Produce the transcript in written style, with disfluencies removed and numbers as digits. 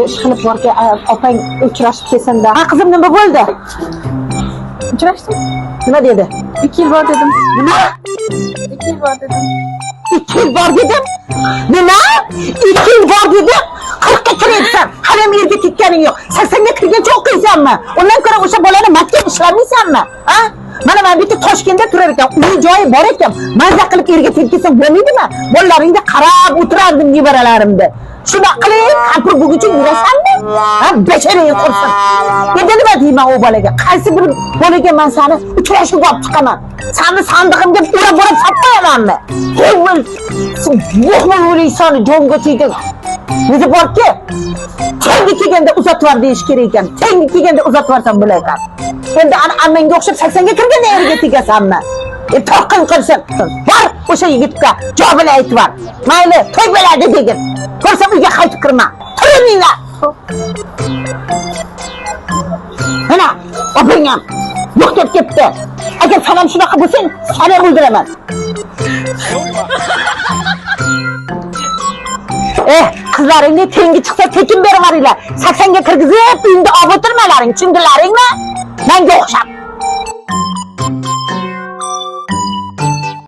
Ishqilib borki, opang uchrashib kelsin-da. Ha, qizim, nima bo'ldi? Uchrashdim. Nima dedi? 2 yil bor dedim. Nima? 2 yil bor dedim. 2 yil bor dedim. Nima? 2 yil bor dedim. 40ga kiryapsan. Hali ham erga tekkaning yo'q. 80ga kirguncha o'qiysanmi? Undan ko'ra o'sha bolani maktab ishlamaysanmi? Ha? Mana men bitta Toshkentda turar ekan, uy joyi bor ekan. Maza qilib erga tegib ketsam bo'lmaydimi? Bolalaringga qarab o'tirardim nevaralarimni. Shunaqa qilib, kampir bo'lguncha yurasanmi? Ha, basharang qursin. Endi nima deyman u bolaga? Qaysi bir bolaga men seni uchrashuvga olib chiqaman? Seni sandig'imga urab-urab solib qo'yamanmi? Ho'l, yo'qmi o'laysan, jonga tegdi. O'zi borki, tengi kelganda uzatib yubor deyish kerak ekan. Tengi kelganda uzatib yuborsam bo'lar ekan. Endi ana ammangga o'xshab 80ga kirganda erga tegasanmi? To'qin qilsin. Bor o'sha yigitga javobini aytib bor. Mayli, to'y bo'ladi degin. Ko'rsam uyga qaytib kirma. Turinglar. Mana, opang ham yo'q deb ketdi. Agar sen ham shunaqa bo'lsang, seni ham o'ldiraman. Qizlaringni tengi chiqsa tekin berib yuboringlar. 80ga kirgizib, uyingda olib o'tirmalaring, tushundilaringmi? Menga o'xshab.